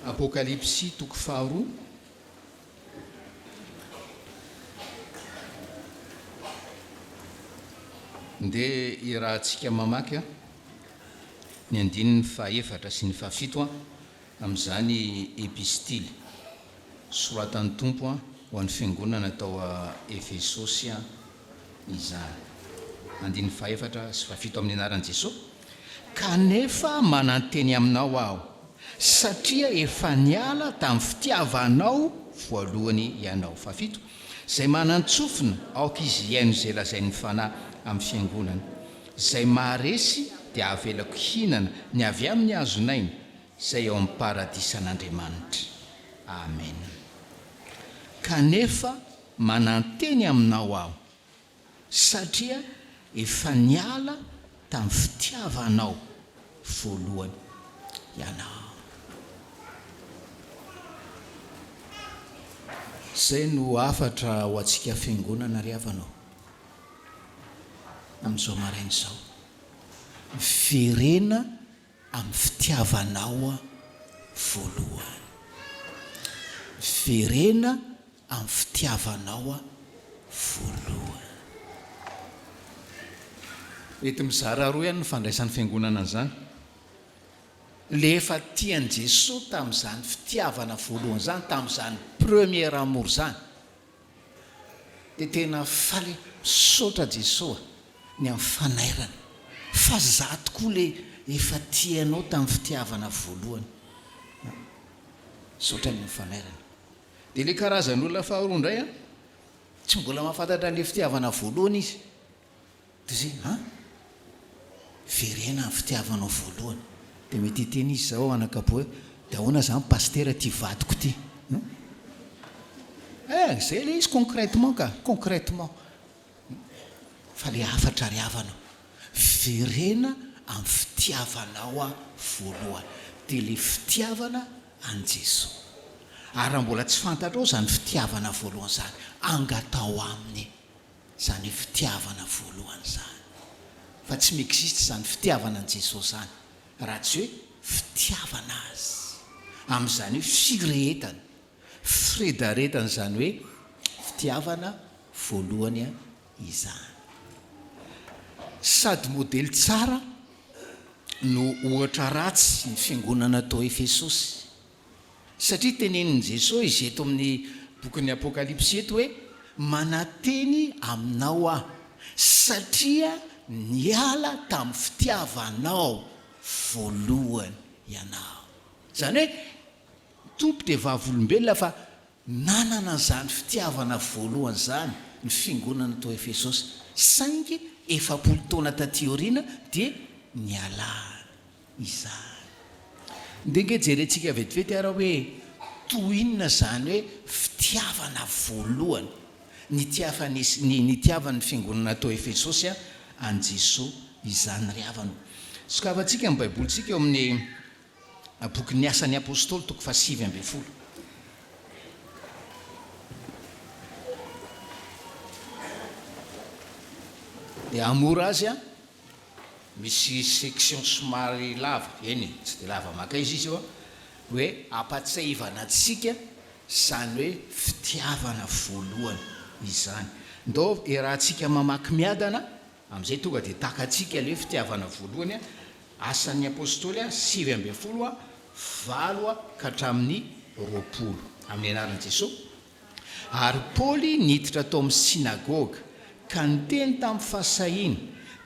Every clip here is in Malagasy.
Apokalypsy toko faharoa. Ndeha iarahantsika mamaky ny andininy fahefatra sy ny fahafito amin'izany epistily soratan'ny Tompo ho an'ny fiangonana tao Efesosy izany. Andininy fahefatra sy fahafito amin'ny anaran'i Jesoa, Kanefa mananteny aminao aho, satria efa niala tamin'ny fitiavanao voalohany ianao. Fahafito, Izay manan-tsofina, aoka izy hihaino izay lazain'ny Fanahy amin'ny fiangonana. Izay maharesy dia havelako hihinana ny avy amin'ny hazon'aina, izay ao amin'ny paradisan'Andriamanitra. Amena. Kanefa mananteny aminao aho, satria efa niala tamin'ny fitiavanao voalohany ianao. Izay no hafatra ho antsika Fiangonana ry havana ô, amin'izao maraina izao. Miverena amin'ny fitiavanao voalohany. Miverena amin'ny fitiavanao voalohany. Mety mizara roa ihany ny fandraisan'ny Fiangonana an'izany. Ilay efa tia an'i Jesoa tamin'izany fitiavana voalohany izany, tamin'izany premier amour izany, dia tena faly hoe misaotra Jesoa ny amin'ny fanairana fa za tokoa ilay efa tia anao tamin'ny fitiavana voalohany. Misaotra ny amin'ny fanairana. Dia ilay karazan'olona faharoa indray an, tsy mbola mahafantatra an'ilay fitiavana voalohany izy. Dia izay, an? Verena ny fitiavanao voalohany. Dia mety hiteny izy izao anakapo hoe, dia ahoana izany pasitera ity vadiko ity? Hum? Eh, izay ilay izy concrètement ka, concrètement. Fa ilay hafatra ry havana, verena amin'ny fitiavanao voalohany. Dia ilay fitiavana an'i Jesoa. Ary raha mbola tsy fantatrao izany fitiavana voalohany izany, angataho Aminy izany fitiavana voalohany izany. Fa tsy mi-existe izany fitiavana an'i Jesoa izany raha tsy hoe fitiavana Azy amin'izany hoe firehetana, firedaredana izany hoe fitiavana voalohany izany. Sady modely tsara no ohatra ratsy ny fiangonana tao Efesosy. Satria tenenin'i Jesoa izy eto amin'ny bokin'ny Apokalypsy eto hoe, Mananteny aminao aho, satria niala tamin'ny fitiavanao voalohany ianao. Izany hoe, ny Tompo dia vavolombelona fa Nanana an'izany fitiavana voalohany izany ny fiangonana tao Efesosy, saingy 40 taona tatỳ aoriana dia nialany izany. Ndeha ange jerentsika vetivety ara hoe toy inona izany hoe fitiavana voalohany nitiavan'ny nitiavan'ny fiangonana tao Efesosy an'i Jesoa izany ry havana. Sokafantsika ny Baibolintsika eo amin'ny Bokin'ny Asan'ny Apostoly toko fahasivy ambinifolo. Dia hahamora azy an, misy section somary lava, eny e, tsy dia lava mankaiza izy io an, hoe hampatsiahivana antsika izany hoe fitiavana voalohany izany. Ndao iarahantsika mamaky miadana Amin'izay tonga dia takatsika ilay hoe fitiavana voalohany, Asan'ny Apostoly 19, 8 ka hatramin'ny 20. Amin'ny anaran'i Jesoa. Ary Paoly niditra tao amin'ny synagoga, ka niteny tamin'ny fahasahiana,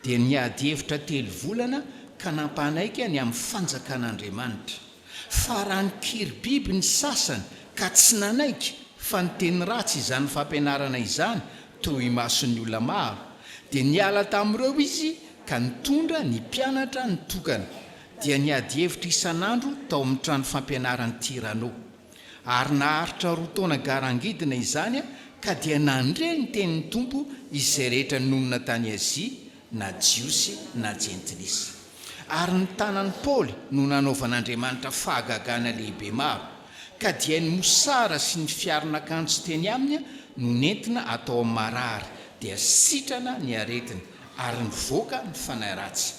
dia niady hevitra telo volana ka nampanaiky ny amin'ny fanjakan'Andriamanitra. Fa raha nikiry biby ny sasany ka tsy nanaiky fa niteny ratsy izany fampianarana izany teo imason'ny olona maro, dia niala tamin'ireo izy ka nitondra ny mpianatra nitokana, dia niady hevitra isan'andro tao amin'ny trano fampianaran'i Tyrano. Ary naharitra roa taona garangidina izany ka dia nandre ny tenin'ny Tompo izay rehetra nonina tany Azia, na Jiosy na Jentilisa. Ary ny tanan'i Paoly no nanaovan'Andriamanitra fahagagana lehibe maro, ka dia ny mosara sy ny fiaron'akanjo teny aminy no nentina atao amin'ny marary, dia sitrana ny aretiny, ary nivoaka ny fanahy ratsy.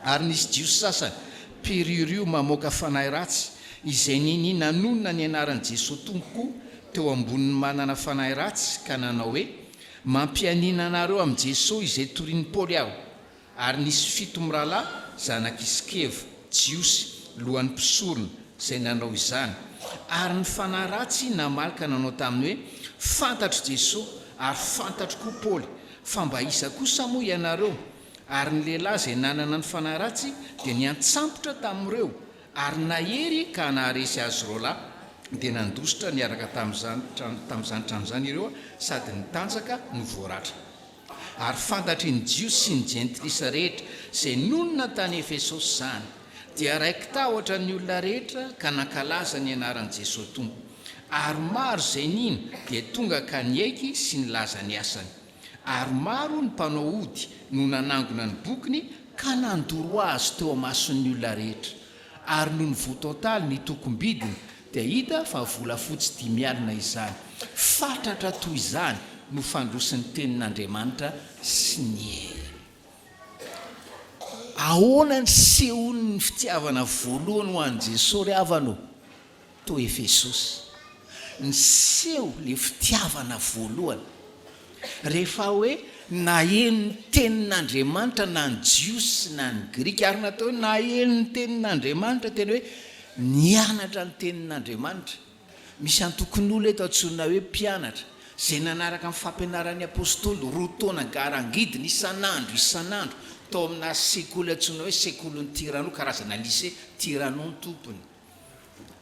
Ary nisy Jiosy sasany, mpiriorio mamoaka fanahy ratsy, Izay ninia nanonona ny anaran'i Jesoa Tompo koa teo ambonin'ny manana fanahy ratsy ka nanao hoe, Mampianiana anareo amin'i Jesoa izay torian'i Paoly aho. Ary nisy fito mirahalahy, zanak'i Skeva, Jiosy, lohan'ny mpisorona, izay nanao izany. Ary ny fanahy ratsy namaly ka nanao taminy hoe, Fantatro Jesoa, ary fantatro koa Paoly, fa mba iza kosa moa ianareo? Ary ny lehilahy izay nanana ny fanahy ratsy dia niantsambotra tamin'ireo, ary nahery ka naharesy azy roalahy, dia nandositra niaraka tamin'izany tamin'izany trano izany ireo, sady nitanjaka no voaratra. Ary fantatry ny Jiosy sy ny Jentilisa rehetra izay nonina tany Efesosy izany. Dia raiki-tahotra ny olona rehetra ka nankalaza ny anaran'i Jesoa Tompo. Ary maro izay nino dia tonga ka niaiky sy nilaza ny asany. Ary maro ny mpanao ody no nanangona ny bokiny ka nandoro azy teo amason'ny olona rehetra. Ary nony voatontaly ny tokom-bidiny, dia hita fa volafotsy 50 izany. Fatratra toy izany no fandrosin'ny tenin'Andriamanitra sy ny heriny. Ahoana ny sehon'ny fitiavana voalohany ho an'i Jesoa ry havana ô? Tao Efesosy. Niseho ilay fitiavana voalohany. Rehefa hoe naheno ny tenin'Andriamanitra na ny Jiosy na ny Grika, ary natao hoe naheno ny tenin'Andriamanitra, tena hoe nianatra ny tenin'Andriamanitra. Misy antokon'olona eto antsoina hoe mpianatra, izay nanaraka ny fampianaran'ny Apostoly roa taona garangidina isan'andro isan'andro tao amina sekoly antsoina hoe sekolin'i Tyrano, karazana lycée, Tyrano ny tompony.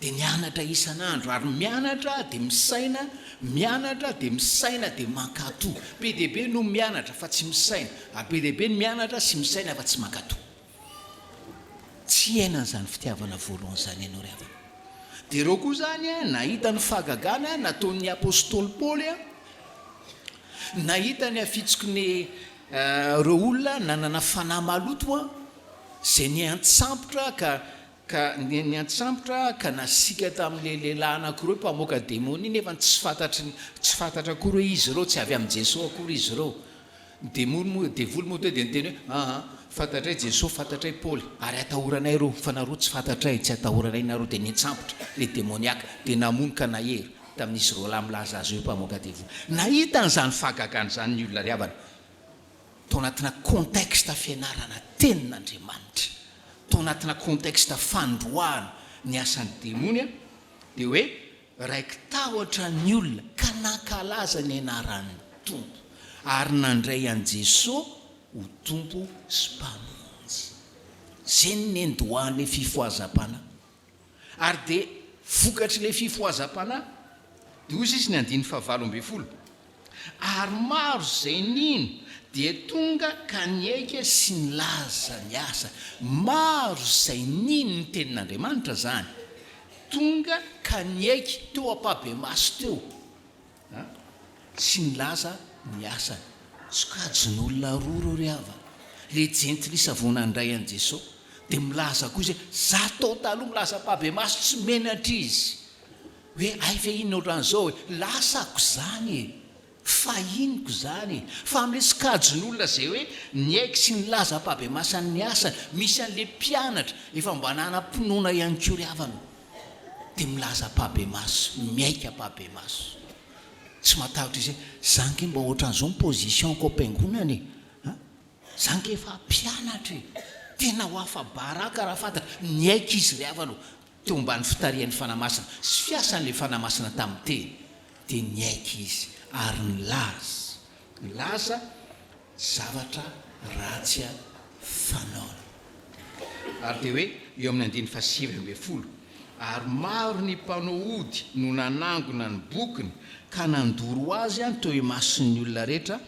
Dia nianatra isan'andro, ary mianatra dia misaina, mianatra dia misaina dia mankatò. Be dia be no mianatra fa tsy misaina, ary be dia be ny mianatra sy misaina fa tsy mankatò. Tsy hiainana izany fitiavana voalohany izany ianao ry havana. Dia ireo koa izany nahita ny fahagagana nataon'ny apostoly Paoly, nahita ny hafitsiky ny ireo olona nanana fanahy maloto izay niantsambotra ka Ka niantsambotra ka nasiaka tamin'ilay lehilahy anankiroa mpamoaka demonia nefa tsy fantatry ny tsy fantatra akory hoe izy ireo, tsy avy amin'i Jesoa akory izy ireo. Ny demony moa, devoly moa teo dia niteny hoe, aa, fantatray Jesoa, fantatray Paoly, ary atahoranay ireo, fa nareo tsy fantatray, tsy atahoranay nareo. Dia niantsambotra ilay demoniaka, dia namono ka nahery tamin'izy roalahy milaza azy hoe mpamoaka devoly. Nahita an'izany fahagagana izany ny olona ry havana. Tao anatina contexte fianarana tenin'Andriamanitra, tao anatina contexte fandroahana ny asan'ny demony, dia hoe raiki-tahotra ny olona ka nankalaza ny anaran'ny Tompo, ary nandray an'i Jesoa ho Tompo sy Mpamonjy. Izay no nendoahan'ilay fifohazam-panahy. Ary dia vokatr'ilay fifohazam-panahy, dia hoy izy ny andininy fahavalo ambin'ny folo, Ary maro izay nino dia tonga ka niaika sy nilaza ny asa. Maro izay nino ny tenin'Andriamanitra izany, tonga ka niaiky teo ampahibemaso teo. A, sy nilaza ny asany. Sokajin'olona roa ireo ry havana. Ilay jentilisa vao nandray an'i Jesoa dia milaza koa izy hoe, za tao taloha milaza ampahibemaso tsy menatra izy. Hoe hay ve inona ohatran'izao e, lasako izany e, fahiniko izany e. Fa amin'ilay sokajin'olona izay hoe niaiky sy nilaza ampahibemaso ny asany, misy an'ilay mpianatra efa mba nanam-pinoana ihany koa ry havana. Dia milaza ampahibemaso, miaiky ampahibemaso. Tsy matahotra izy hoe, za ange mba ohatran'izao ny position-ko ao am-piangonana e! An! Za ange efa mpianatra e! Tena ho afa-baraka raha fantatra. Niaiky izy ry havana ô, teo ambany fitarihan'ny Fanahy Masina sy fiasan'ilay Fanahy Masina tamin'ny teny, dia niaiky izy ary nilaza, nilaza zavatra ratsy fanaony. Ary dia hoe eo amin'ny andininy fahasivy ambin'ny folo, Ary maro ny mpanao ody no nanangona ny bokiny ka nandoro azy teo imason'ny olona rehetra,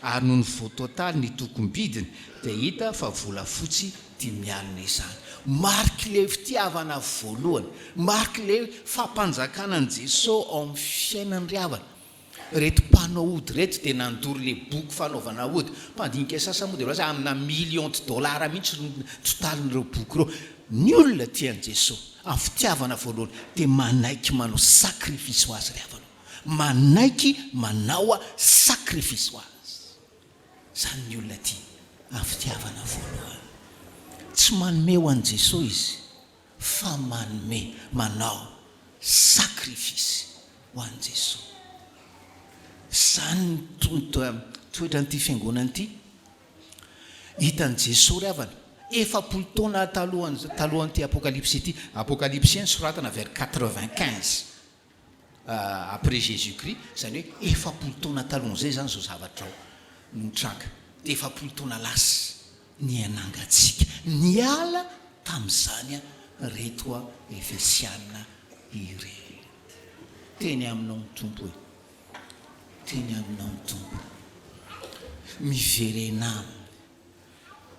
ary nony voatotaly ny tokom-bidiny dia hita fa volafotsy 50 izany. Marik'ilay fitiavana voalohany, marik'ilay fampanjakana an'i Jesoa ao amin'ny fiainany ry havana. Ireto mpanao ody ireto dia nandoro ilay boky fanaovana ody. Mpandinika sasany moa dia milaza amina millions de dollars mihitsy no totalin'ireo boky ireo. Ny olona tia an'i Jesoa amin'ny fitiavana voalohany dia manaiky manao sacrifice ho Azy ry havana ô. Manaiky manao sacrifice ho Azy. Izany ny olona tia amin'ny fitiavana voalohany. Tsy manome ho an'i Jesoa izy. fa manome, manao sacrifice ho an'i Jesoa. Izany ny toetran'ity fiangonana ity. Hitan'i Jesoa ry havana, 40 taona talohan'ny talohan'ity Apokalypsy ity, Apokalypsy nosoratana vers 95 après Jésus Christ, izany hoe 40 taona talohan'izay izany izao zavatra izao no nitranga, dia 40 taona lasa nihanangantsika, niala tamin'izany ireto Efesiana ireto. Teny aminao ny Tompo e. Teny aminao ny Tompo. Miverena aminy.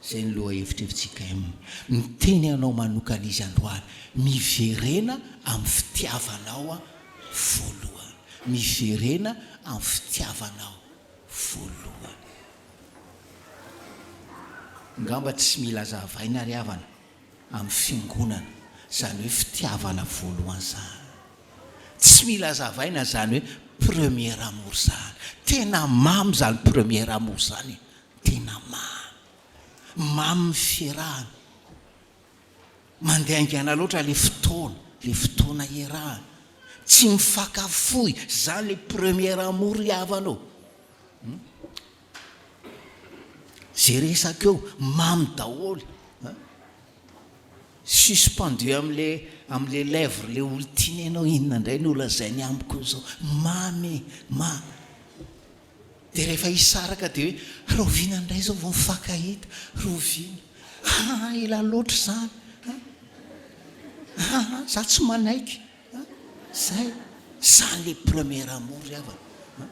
Izay ny lohahevitra fjkm. Miteny anao manokana Izy androany. Miverena amin'ny fitiavanao voalohany. Miverena amin'ny fitiavanao voalohany. Angamba tsy mila azavaina ry havana amin'ny fiangonana izany hoe fitiavana voalohany izany. Tsy mila azavaina zany hoe premier amour zany. Tena mamy zany premier amour zany e. Tena mamy. Mamy ny fiarahana. Mandeha haingana loatra le fotoana, le fotoana iarahana. Tsy mifankafoy, zany le premier amour ry havana ô. Hum. Ze resaka eo, mamy daholo. Suspendu amle amle lèvre le olo tiana enao inona ndray no lazainy amiko zao mamy e mamy de rehefa hisaraka de hoe rahoviana ndray zao vao mifankahita rahoviana aa ela loatra zany a aa za tsy manaiky a zay zany le premier amour ry havana a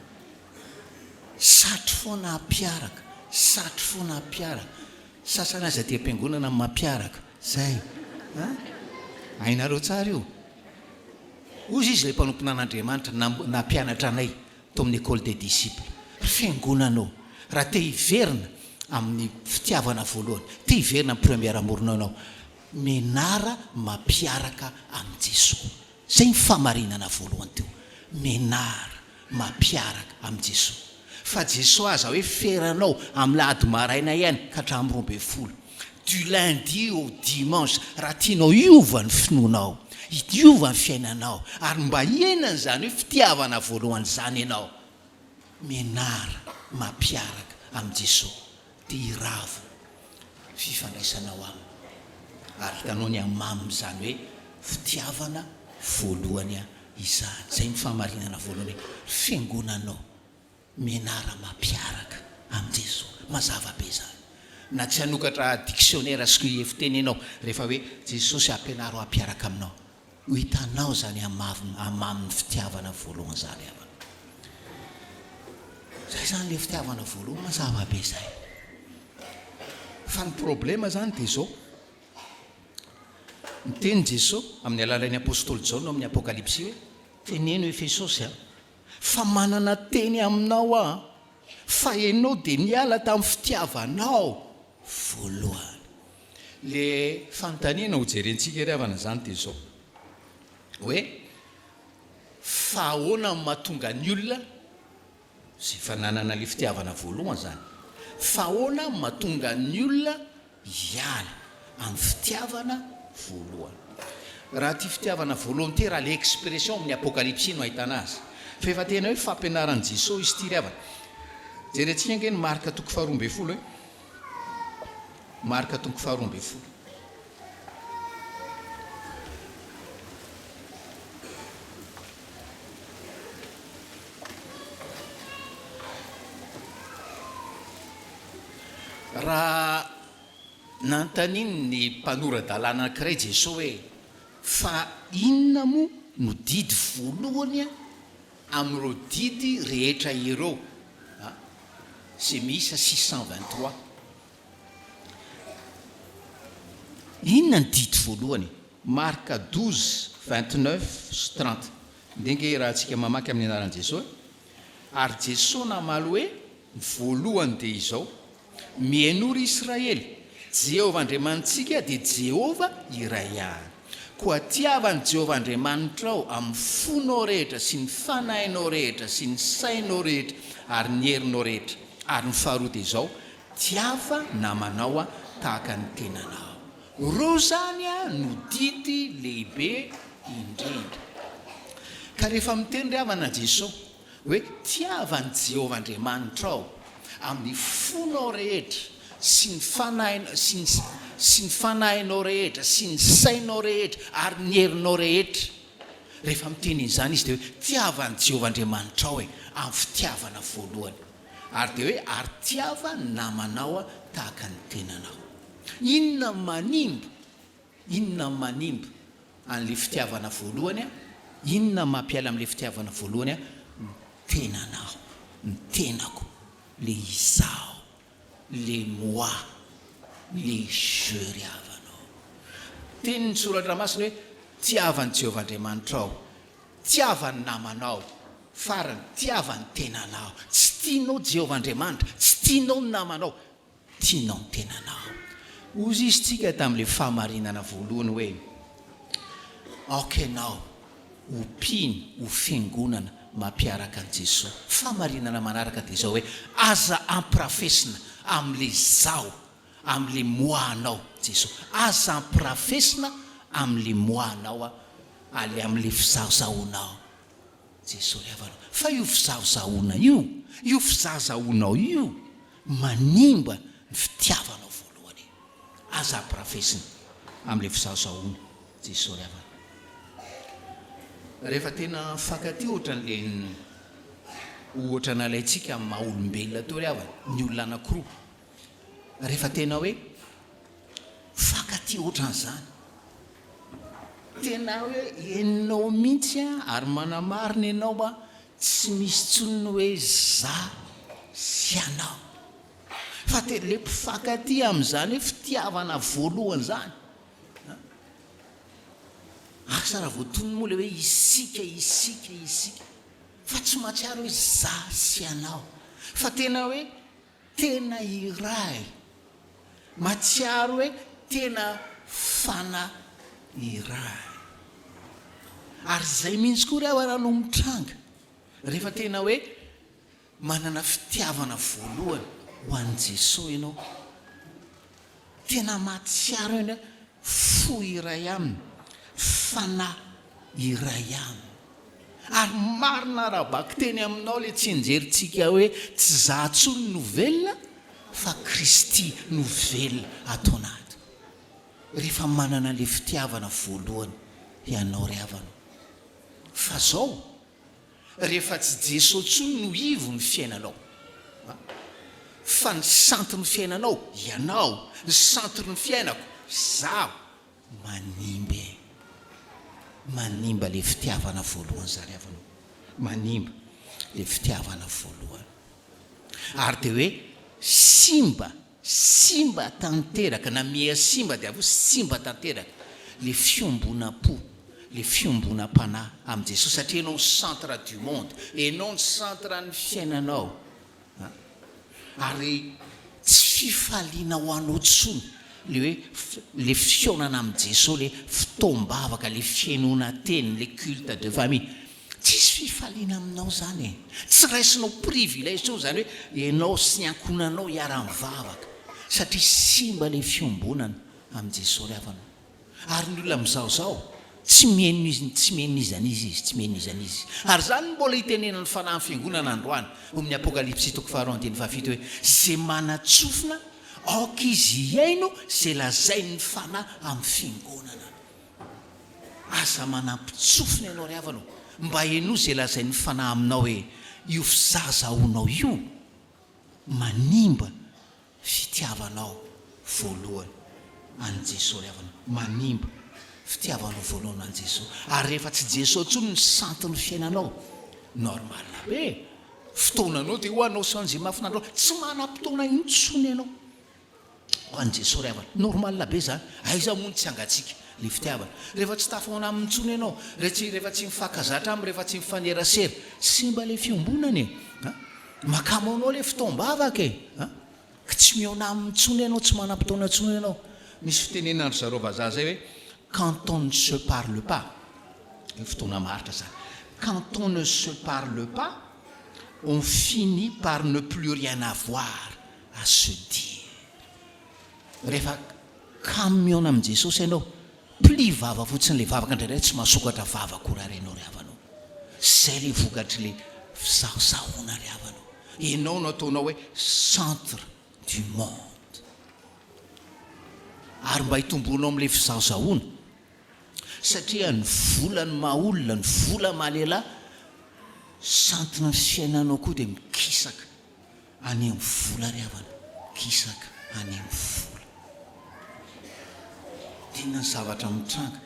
satry foana hampiaraka satry foana hampiaraka Sasany aza aty am-piangonana no mampiaraka. Zay a! Hainareo tsara io. Hozy izy ilay mpanomponan'Andriamanitra nampianatra anay tao amin'ny École des disciples. Ry fiangonana ô, raha te hiverina amin'ny fitiavana voalohany, te hiverina amin'ny première amour-nao ianao, mianara mampiaraka amin'i Jesoa. Zay ny fahamarinana voalohany teo. Menara mampiaraka amin'i Jesoa. Fa Jesoa aza hoe feranao amin'ny lahady maraina ihany ka hatramin'ny 12. Du lundi au dimanche raha tianao hiova ny finoanao, hiova ny fiainanao ary mba hiainana izany hoe fitiavana voalohany izany ianao. Menara mampiaraka amin'i Jesoa. Dia hiravo ny fifandraisanao aminy. Ary hitanao ny hamamin'izany hoe fitiavana voalohany izany. Izay ny fahamarinana voalohany hoe fiangonanao mianara mampiaraka amin'i Jesoa. Mazava be izany. Na tsy hanokatra dictionnaire sy heviteny ianao rehefa hoe Jesosy ampianaro hampiaraka aminao. Ho hitanao izany hamamin'ny fitiavana voalohany izany havana. Izay izany ilay fitiavana voalohany mazava be izay. Fa ny problema izany dia izao. Miteny Jesoa amin'ny alalan'ny apostoly Jaona ao amin'ny Apokalypsy hoe, teneno Efesosy a, fa manana teny aminao aho, fa ianao dia niala tamin'ny fitiavanao voalohany. Le fanontaniana ho jerentsika ry havana zany dia zao hoe fa ahoana no mahatonga ny olona izay efa nanana le fitiavana voalohany zany, fa ahoana no mahatonga ny olona hiala amin'ny fitiavana voalohany? Raha ity fitiavana voalohany ity raha le expression amin'ny apokalypsy no ahitana azy, fa efa tena hoe fampianaran'i Jesoa izy ity ry havana. Jerentsika ange ny Marka toko faharoa ambinifolo e. Marka toko faharoa ambinifolo. Raha nanontaniany ny mpanora-dalàna anankiray Jesoa hoe, Fa inona moa no didy voalohany amin'ireo didy rehetra ireo? Izay miisa 623. Inona ny didy voalohany? Marka 12, 29 sy 30. Ndeha ange iarahantsika mamaky amin'ny anaran'i Jesoa e. Ary Jesoa namaly hoe, Ny voalohany dia izao, Mihainoa ry Israely, Jehovah Andriamanitsika dia Jehovah iray ihany. Koa tiava an'i Jehovah Andriamanitrao amin'ny fonao rehetra sy ny fanahinao rehetra sy ny sainao rehetra ary ny herinao rehetra. Ary ny faharoa dia izao, Tiava namanao tahaka ny tenanao. Reo zany no didy lehibe indrindra. Ka rehefa miteny ry havana Jeso hoe tiava an'i Jehovah Andriamanitrao amin'ny fonao rehetra sy ny fanahinao sy ny sy ny fanahinao rehetra sy ny sainao rehetra ary ny herinao rehetra. Rehefa miteny an'izany izy dia hoe tiava an'i Jehovah Andriamanitrao e, amin'ny fitiavana voalohany. Ary dia hoe ary tiava ny namanao tahaka ny tenanao. Inona no manimba? Inona no manimba an'ilay fitiavana voalohany? Inona no mampiala amin'ilay fitiavana voalohany? Ny tenanao, ny tenako, ilay izaho, ilay moi, ilay je ry havanao. Tenin'ny Soratra Masina hoe, Tiava an'i Jehovah Andriamanitrao, tiava ny namanao, farany, tiava ny tenanao. Tsy tianao Jehovah Andriamanitra, tsy tianao ny namanao, Tianao ny tenanao. Hozy izy tsika tamin'ilay fahamarinana voalohany hoe, Aoka ianao ho mpino, ho fiangonana mampiaraka an'i Jesoa. Fahamarinana manaraka dia izao hoe, Aza ampirafesina amin'ilay izaho, amin'ilay moi anao Jesoa. Aza ampirafesina amin'ilay moi anao, amin'ilay fizahozahoanao. Jesoa ry havana, fa io fizahozahoana io, io fizahozahoanao io manimba ny fitiavanao voalohany. Aza ampirafesina amin'ilay fizahozahoana, Jesoa ry havana. Rehefa tena mifankatia ohatran'ilay ohatra nalaintsika amin'ny maha olombelona teo ry havana, ny olona anankiroa, rehefa tena hoe mifankatia ohatran'izany, Tena hoe henonao mihitsy ary manamarina ianao a, tsy misy intsony ny hoe za sy ianao. Fa tena le mpifankatia amin'izany hoe fitiavana voalohany izany a. Asa raha voatonony moa le hoe isika, isika, isika. Fa tsy mahatsiaro hoe za sy ianao. Fa tena hoe Tena iray. Matsiaro hoe tena fanahy iray. Ary izay mihitsy koa ry havana no mitranga rehefa tena hoe manana fitiavana voalohany ho an'i Jesoa ianao. Tena mahatsiaro eny hoe fo iray aminy, fanahy iray aminy. Ary marina ara-bakiteny aminao ilay tsianjerintsika hoe tsy za intsony no velona fa Kristy no velona ato anaty. Rehefa manana ilay fitiavana voalohany ianao ry havana. Fa zao, rehefa tsy Jeso intsony no ivo ny fiainanao fa ny centre ny fiainanao ianao, ny centre ny fiainako zaho, manimba e! Manimba le fitiavana voalohany zany havanao, manimba le fitiavana voalohany ary de hoe simba Simba tanteraka, na miha simba dia avy eo simba tanteraka le fiombonam-po, le fiombonam-panahy amin'i Jesosy satria ianao no centre du monde, ianao no centre ny fiainanao an! Ary tsy fifaliana ho anao intsony le hoe le fihaonana amin'i Jesosy, le fotoam-bavaka, le fihainoana teny, le culte de famille. Tsisy fifaliana aminao zany e! Tsy raisinao privilège intsony zany hoe ianao sy ny ankohonanao hiara-mivavaka satria simba ilay fiombonana amin'i Jesoa ry havana o! Ary ny olona mizahozaho tsy mihaino izy tsy mihaino n'iza n'iza izy, tsy mihaino n'iza n'iza izy. Ary izany no mbola itenenan'ny Fanahin'ny Fiangonana androany ao amin'ny Apokalypsy toko faharoa andininy fahafito hoe, Izay manan-tsofina aoka izy hihaino izay lazain'ny Fanahy amin'ny Fiangonana. Aza manampin-tsofina ianao ry havana ô! Mba henoy izay lazain'ny Fanahy aminao hoe, io fizahazahoanao io manimba fitiavanao voalohany an'i Jesoa ry havana, manimba fitiavanao voalohany an'i Jesoa. Ary rehefa tsy Jesoa intsony ny santin'ny fiainanao, normal be e! Fotoananao dia ho anao sy an'izay mahafinaritra anao, tsy manam-potoana intsony ianao. Ho an'i Jesoa ry havana. Normal be zany. Aiza moa no tsy hangatsiaka le fitiavana. Rehefa tsy tafahaona aminy intsony ianao, rehefa tsy mifankazatra aminy, rehefa tsy mifanerasera. Simba le fiombonana e. A! Makamo anao le fotoam-bavaka e. A! Tsy mihaona aminy intsony ianao, tsy manam-potoana intsony ianao. Misy fitenenan-dry zareo vazaha zay hoe quand on ne se parle pas, io fotoana maharitra zany, quand on ne se parle pas, on finit par ne plus rien avoir. à se dire. Rehefa Kamo mihaona amin'i Jesosy ianao, pli vava fotsiny le vavaka indraindray tsy mahasokatra vava akory ary ianao ry havana o. Zay le vokatry le fizahozahoana ry havana o. Ianao no ataonao hoe centre du monde. Ary mba hitomboanao amin'ilay fizahozahoana. Satria ny vola no maha olona, ny vola maha lehilahy, centre ny fiainanao koa dia mikisaka any amin'ny vola ry havana, mikisaka any amin'ny vola. Inona ny zavatra mitranga?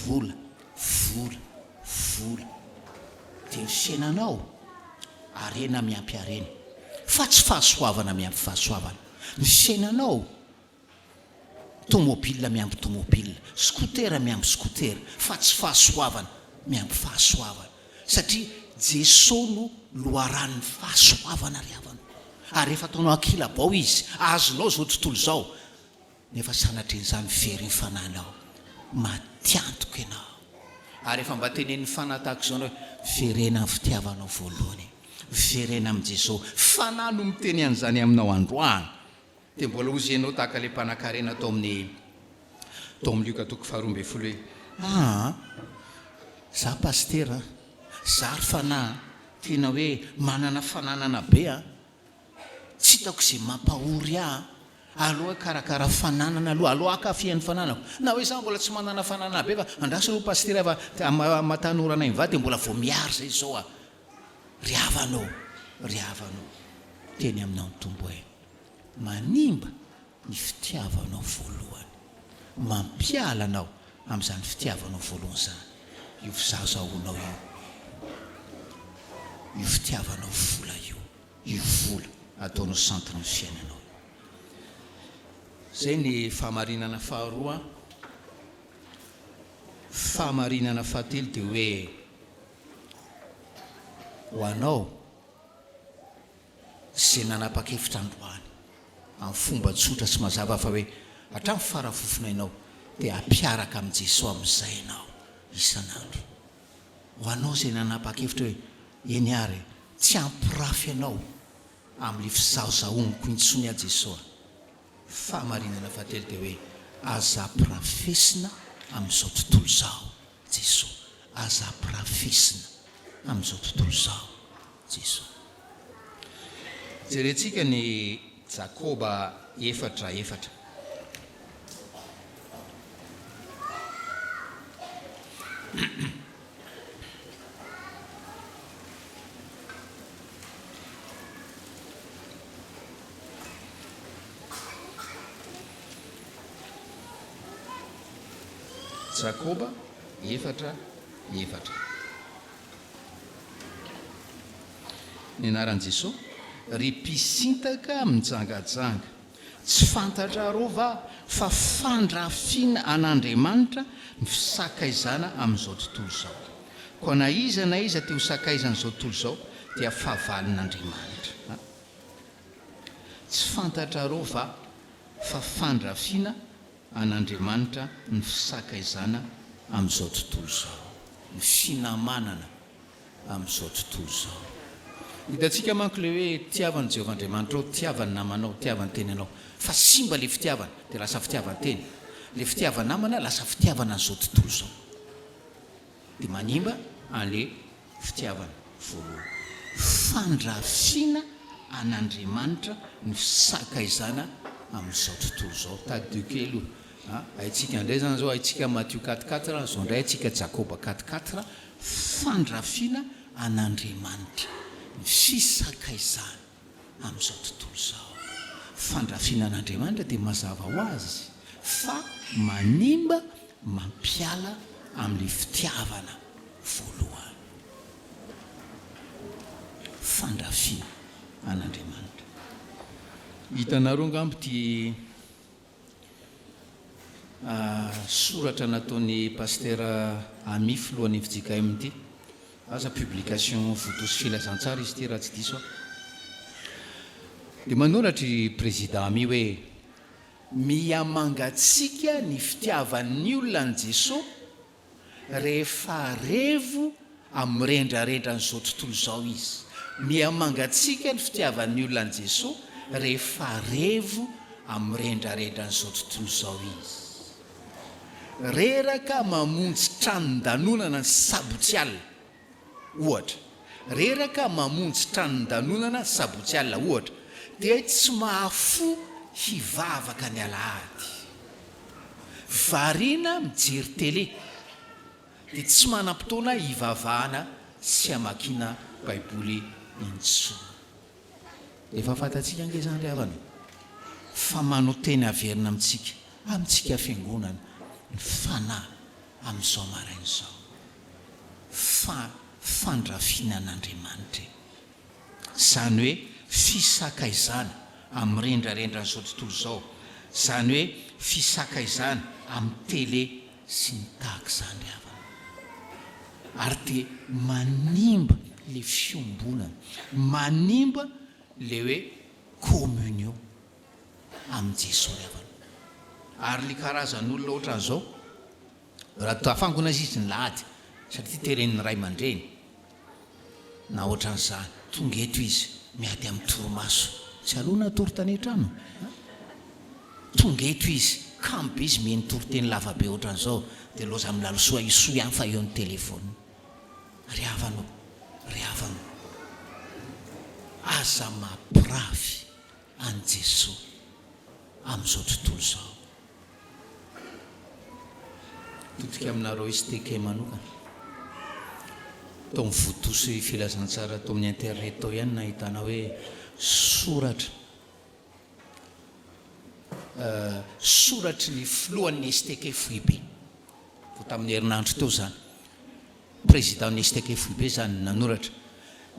Vola, vola, vola. Dia ny fiainanao, harena miampy harena. Fa tsy fahasoavana miampy fahasoavana. Ny fiainanao, Tomobile miampy tomobile, scooter miampy scooter, fa tsy fahasoavana miampy fahasoavana. Satria Jeso no loharanon'ny fahasoavana ry havana. Ary rehefa ataonao ankilabao Izy, azonao izao tontolo izao, nefa sanatrian'izany very ny fanahinao. Matiantoka ianao. Ary efa mba tenenin'ny fanahy tahaka izao ianao hoe, Miverena amin'ny fitiavanao voalohany. Miverena amin'i Jeso. Fanahy no miteny an'izany aminao androany. Dia mbola hozy ianao tahaka ilay mpanankarena tao amin'ny tao amin'ny Lioka toko faharoa ambin'ny folo hoe, Aa, za pasitera a, za ry fanahy a, tena hoe manana fananana be a, tsy hitako izay mampahory ahy a, aleo hikarakara fananana aloha, aleo hankafy ny fananako, na hoe za mbola tsy manana fananana be fa andraso aloha pasitera fa maha tanora anay mivady dia mbola vao mihary izay izao a, ry havana ô, ry havana ô, teny aminao ny Tompo e. Manimba ny fitiavanao voalohany. Mampiala anao amin'izany fitiavanao voalohany izany io fizahozahoanao io, io fitiavanao vola io, io vola ataonao centre ny fiainanao io. Izay ny fahamarinana faharoa. Fahamarinana fahatelo dia hoe ho anao izay nanapa-kevitra androany amin'ny fomba tsotra sy mazava fa hoe hatramin'ny fara-fofonainao dia hampiaraka amin'i Jesoa amin'izay ianao isan'andro. Ho anao izay nanapa-kevitra hoe eny ary e, tsy hampirafy anao amin'ilay fizahozahoaniko intsony aho Jesoa. Fahamarinana fahatelo dia hoe aza ampirafesina amin'izao tontolo izao Jesoa. Aza ampirafesina amin'izao tontolo izao Jesoa. Jerentsika ny Jakoba 4 4. Jakoba 4 4. Ny anaran'i Jesoa, ry mpisintaka mijangajanga, tsy fantatrareo va fa fandrafiana an'Andriamanitra ny fisakaizana amin'izao tontolo izao? Koa na iza na iza te ho sakaizan'izao tontolo izao dia fahavalon'Andriamanitra. Tsy fantatrareo va fa fandrafiana an'Andriamanitra ny fisakaizana amin'izao tontolo izao, ny finamanana amin'izao tontolo izao. Hitantsika manko ilay hoe tiava an'i Jehovah Andriamanitrao, tiava ny namanao, tiava ny tenanao. Fa simba ilay fitiavana, dia lasa fitiavan-tena. Ilay fitiava-namana lasa fitiavana an'izao tontolo izao. Dia manimba an'ilay fitiavana voalohany. Fandrafiana an'Andriamanitra ny fisakaizana amin'izao tontolo izao. Tadidio kely io. A, haintsika indray izany izao, haintsika Matio quatre quatre, izao indray haintsika Jakoba quatre quatre, fandrafiana an'Andriamanitra ny fisakaizana amin'izao tontolo izao. Fandrafiana an'Andriamanitra dia mazava ho azy fa manimba, mampiala amin'ilay fitiavana voalohany. Fandrafiana an'Andriamanitra. Hitanareo angamba ity Soratra nataon'i Pasitera Amy filohan'ny fjkm ity. Asa publication Vodosy Filazantsara izy ity raha tsy diso aho. Dia manoratra i Prezida Amy hoe, Miha-mangatsiaka ny fitiavan'ny olona an'i Jesoa Rehefa revo amin'ny rendrarendran'izao tontolo izao izy. Miha-mangatsiaka ny fitiavan'ny olona an'i Jesoa rehefa revo amin'ny rendrarendran'izao tontolo izao izy. Reraka mamonjy tranon-danonana ny sabotsy alina, ohatra. Reraka mamonjy tranon-danonana sabotsy alina, ohatra, dia tsy mahafoy hivavaka ny alahady. Variana mijery tele, dia tsy manam-potoana hivavahana sy hamakiana Baiboly intsony. Efa fantatsika ange izany ry havana e! Fa manao teny averina amintsika, amintsika Fiangonana, ny Fanahy amin'izao maraina izao. Fa fandrafiana an'Andriamanitra e! Izany hoe fisakaizana amin'ny rendrarendran'izao tontolo izao, izany hoe fisakaizana amin'ny tele sy ny tahaka izany ry havana. Ary dia manimba ilay fiombonana, manimba ilay hoe communion amin'i Jesoa ry havana. Ary ilay karazan'olona ohatran'izao, raha tafangona izy ny lahady, satria teren'ny ray aman-dreny, na ohatran'izany, tonga eto izy, miady amin'ny torimaso, tsy aleo natory tany an-trano an! Tonga eto izy, kamo be izy mihaino toriteny lava be ohatran'izao, dia loza milalosoa isoa ihany fa eo ny téléphone. Ry havana ô, ry havana ô, aza mampirafy an'i Jesoa amin'izao tontolo izao. Todika aminareo STK manokana. Tao amin'ny Votoso Filazantsara tao amin'ny internet tao ihany nahitana hoe soratra soratry ny filohan'ny STK foibe. Vao tamin'ny herinandro teo izany. Président-n'ny STK foibe izany nanoratra.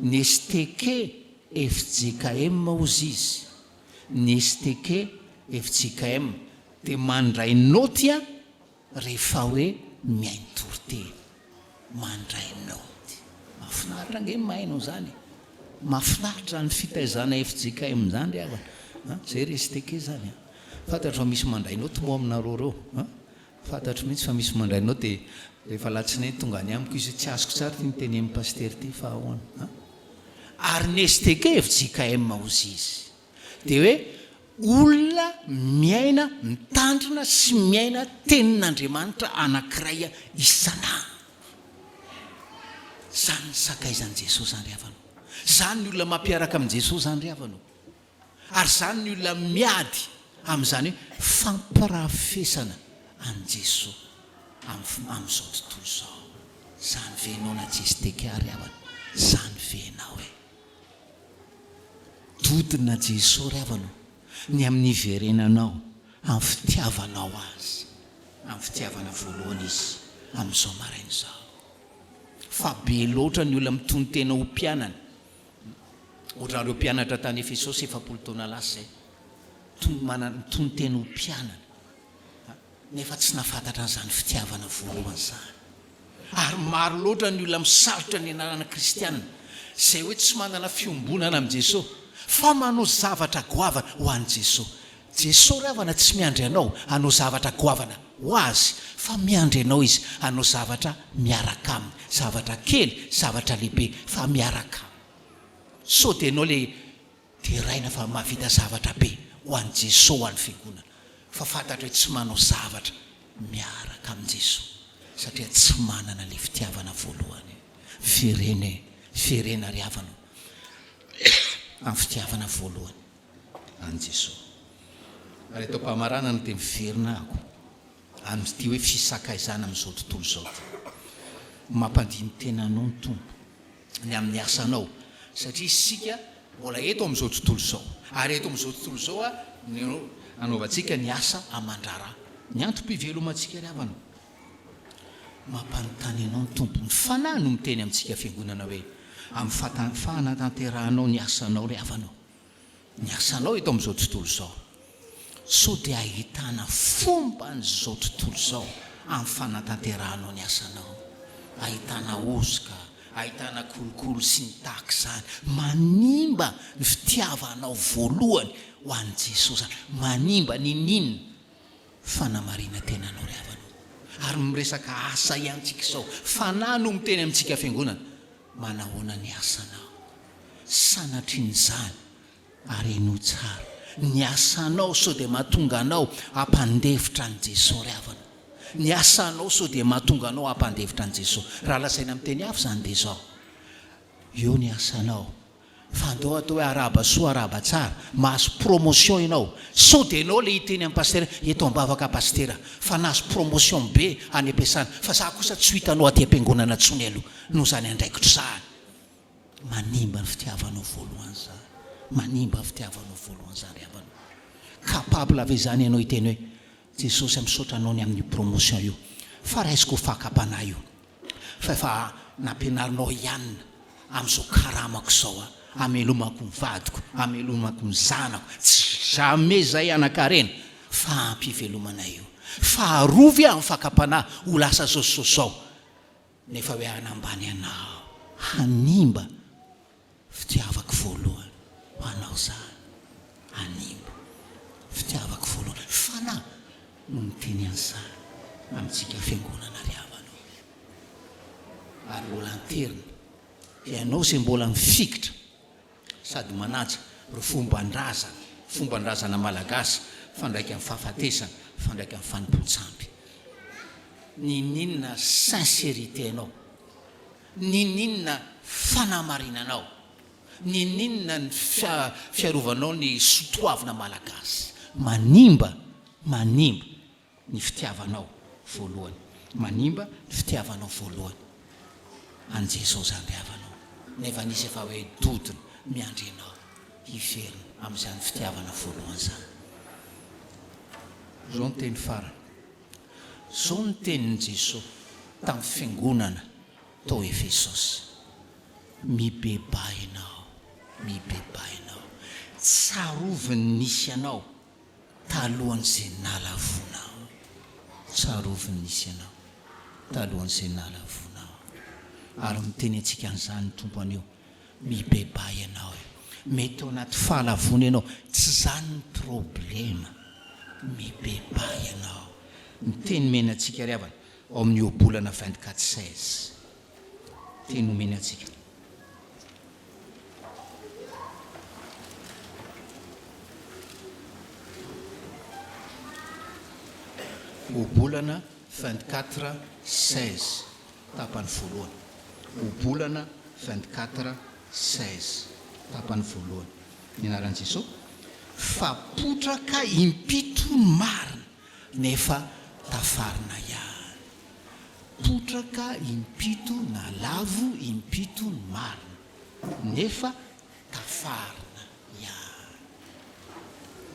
Ny STK fjkm hozy izy. Ny STK fjkm dia mandray naoty an rehefa hoe mihaino toriteny. Mandray naoty. Mahafinaritra ange ny mahaino an'izany e. Mahafinaritra izany fitaizana fjkm izany ry havana a. Zay ry STK izany a. Fantatro fa misy mandray naoty moa aminareo ireo a. Fantatro mihitsy fa misy mandray naoty dia rehefa alatsinainy tonga any amiko izy hoe tsy azoko tsara ity notenenin'i Pasitera ity fa ahoana a. Ary ny STK fjkm hozy izy. Dia hoe olona miaina, mitandrina sy miaina tenin'Andriamanitra anankiray isan'andro. Izany ny sakaizan'i Jesosy izany ry havana o. Izany ny olona mampiaraka amin'i Jesosy izany ry havana o. Ary izany ny olona miady amin'izany hoe fampirafesana an'i Jesosy amin'izao tontolo izao. Izany ve ianao na JSTK ry havana? Izany ve ianao e? Dodona Jesoa ry havana o, ny amin'ny hiverenanao amin'ny fitiavanao Azy, amin'ny fitiavana voalohany Izy amin'izao maraina izao. Fa be loatra ny olona mitonon-tena ho mpianany, ohatran'ireo mpianatra tany Efesosy 40 taona lasa izay, mitonon-tena ho mpianany. Nefa tsy nahafantatra an'izany fitiavana voalohany izany. Ary maro loatra ny olona misalotra ny anarana kristiana, izay hoe tsy manana fiombonana amin'i Jesosy, fa manao zavatra goavana ho an'i Jesosy. Jesosy ry havana tsy miandry anao hanao zavatra goavana ho Azy, fa miandry anao Izy hanao zavatra miaraka Aminy, zavatra kely, zavatra lehibe, fa miaraka Aminy. Sao dia ianao ilay Deraina fa mahavita zavatra be ho an'i Jesoa ho an'ny fiangonana fa fantatra hoe tsy manao zavatra miaraka amin'i Jesoa satria tsy manana ilay fitiavana voalohany. Vereno e, verena ry havana o, amin'ny fitiavana voalohany an'i Jesoa. Ary eto am-pamaranana dia miverina ahako amin'ity hoe fisakaizana amin'izao tontolo izao ity. Mampandini-tena anao ny Tompo. ny amin'ny asanao satria isika mbola eto amin'izao tontolo izao ary eto amin'izao tontolo izao no anaovantsika ny asa aman-draharaha. Ny antom-pivelomantsika ry havana, mampanontany anao ny Tompo, ny Fanahy no miteny amintsika Fiangonana hoe, amin'ny fanatanterahanao ny asanao ry havana, Ny asanao eto amin'izao tontolo izao. Sao dia ahitana fomban'izao tontolo izao amin'ny fanatanterahanao ny asanao? Ahitana hosoka, ahitana kolikoly sy ny tahaka izany. Manimba ny fitiavanao voalohany ho an'i Jesosy izany. Manimba n'inon'inona fanamarinan-tenanao ry havana ô. Ary miresaka asa ihany tsika izao. Fanahy no miteny amintsika fiangonana. Manahoana ny asanao? Sanatrian'izany, ary henoy tsara. Ny asanao sao dia mahatonga anao hampandefitra an'i Jesoa ry havana. Ny asanao sao dia mahatonga anao hampandefitra an'i Jesoa. Raha lazaina amin'ny teny hafa izany dia izao, eo ny asanao, fa andao atao hoe arahaba soa arahaba tsara, mahazo promotion ianao, sao dia ianao ilay hiteny amin'i pasitera, eto am-bavaka pasitera, fa nahazo promotion be any am-piasana, fa za kosa tsy ho hitanao aty am-piangonana intsony aloha, noho izany andraikitro izany. Manimba ny fitiavanao voalohany izany. Manimba ny fitiavanao voalohany izany ry havana. Capable ve izany ianao hiteny hoe, Jesosy a misaotra anao ny amin'io promotion io, fa raisiko ho fakam-panahy io, fa efa nampianarinao ihany amin'izao karamako izao aho, hamelomako ny vadiko, hamelomako ny zanako, tsy jamais izay hanan-karena, fa ampy hivelomana io. Fa arovy aho amin'ny fakam-panahy ho lasa zao sy zao sy zao. Nefa hoe hanambany anao hanimba fitiavako voalohany ho anao zany hanimba fitiavako voalohany fanahy no miteny an'izany amintsika fiangonana ry havana ô ary mbola anterina ianao izay mbola mifikitra sady manaja ireo fomban-drazana, fomban-drazana malagasy, mifandraika amin'ny fahafatesana, mifandraika amin'ny fanompoan-tsampy. N'inon'inona sincérité-nao, n'inon'inona fanamarinanao, n'inon'inona ny fiarovanao ny sotoavina malagasy, manimba, manimba. ny fitiavanao voalohany. Manimba ny fitiavanao voalohany an'i Jesosy izany ry havanao. Nefa nisy efa hoe dodona miandry anao hiverina amin'izany fitiavana voalohany izany. Izao ny teny farany. Izao ny tenin'i Jesosy tamin'ny fiangonana tao Efesosy. Mibebaha ianao, mibebaha ianao. Tsarovy ny nisy anao. Talohan'izay nahalavoana aho. Tsarovy ny nisy anao. Talohan'izay nahalavoana aho. Ary miteny antsika an'izany ny Tompo anio. Mibebaha ianao e. Mety ao anaty fahalavoana ianao. Tsy izany ny problema. Mibebaha ianao. Ny teny omena antsika ry havana, ao amin'ny Ohabolana 24 16. Teny omeny antsika. Ohabolana 24 16, tapany voalohany. Ohabolana 24 16, tapany voalohany. Ny anaran'i Jesoa. Fa potraka impito ny marina, nefa tafarina ihany. Potraka impito na lavo impito ny marina, nefa tafarina ihany.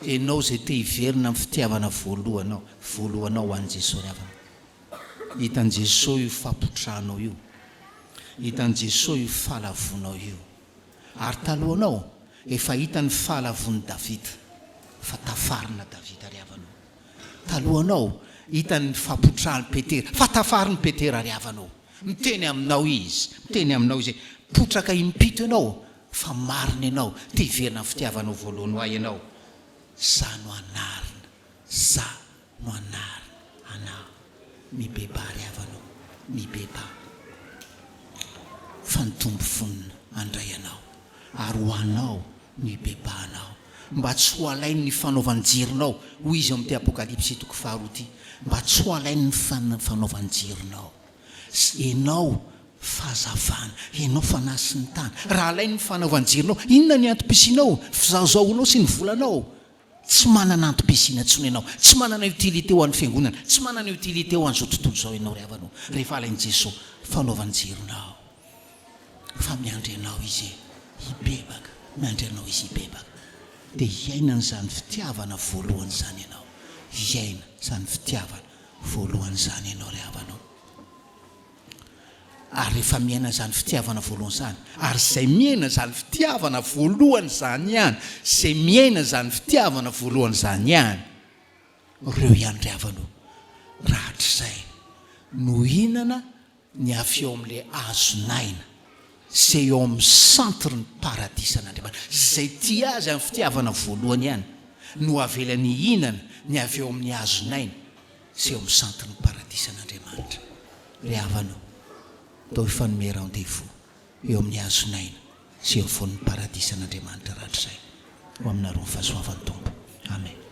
Enao izay te hiverina amin'ny fitiavana voalohanao, voalohanao ho an'i Jesoa ry havana. Hitan'i Jesoa io fapotrahanao io. Hitan'i Jesoa io fahalavonao io. Ary talohanao, efa hita ny fahalavon'i Davida, fa tafarina Davida ry havana o. Talohanao, hitany ny fapotrahan'i Petera, fa tafarin'i Petera ry havana o. Miteny aminao izy, miteny aminao izy hoe, potraka impito ianao, fa marina ianao, te hiverina amin'ny fitiavanao voalohany ho ahy ianao. Za no hanarina, za no hanarina anao. Mibebaha ry havana o, mibebaha. Fa ny Tompo vonona handray anao, ary ho anao no hibebahanao, mba tsy ho alainy ny fanaovan-jironao, hoy izy ao amin'ity Apokalypsy toko faharoa ity, mba tsy ho alainy ny fanaovan-jironao. Ianao fahazavana, ianao fanahy sy ny tany. Raha alainy ny fanaovan-jironao, inona ny antom-pisianao, fizahozahoanao sy ny volanao? Tsy manana antom-pisiana intsony ianao, tsy manana utilité ho an'ny fiangonana, tsy manana utilité ho an'izao tontolo izao ianao ry havana ô, rehefa alain'i Jesoa fanaovan-jironao. Fa miandry anao Izy hibebaka, miandry anao Izy hibebaka. Dia hiaina an'izany fitiavana voalohany izany ianao, hiaina izany fitiavana voalohany izany ianao ry havana ô. Ary rehefa miaina izany fitiavana voalohany izany, ary izay miaina izany fitiavana voalohany izany ihany, izay miaina izany fitiavana voalohany izany ihany, ireo ihany ry havana ô, rahatrizay no hihinana ny avy eo amin'ilay hazon'aina, izay eo amin'ny centre ny paradisan'Andriamanitra, izay tia Azy amin'ny fitiavana voalohany ihany no avelany hihinana ny avy eo amin'ny hazon'aina, izay eo amin'ny centre ny paradisan'Andriamanitra. Ry havana ô, ndao hifanome rendez-vous eo amin'ny hazon'aina sy eo afovoan'ny paradisan'Andriamanitra rahatrizay. Ho aminareo ny fahasoavan'ny Tompo. Amen.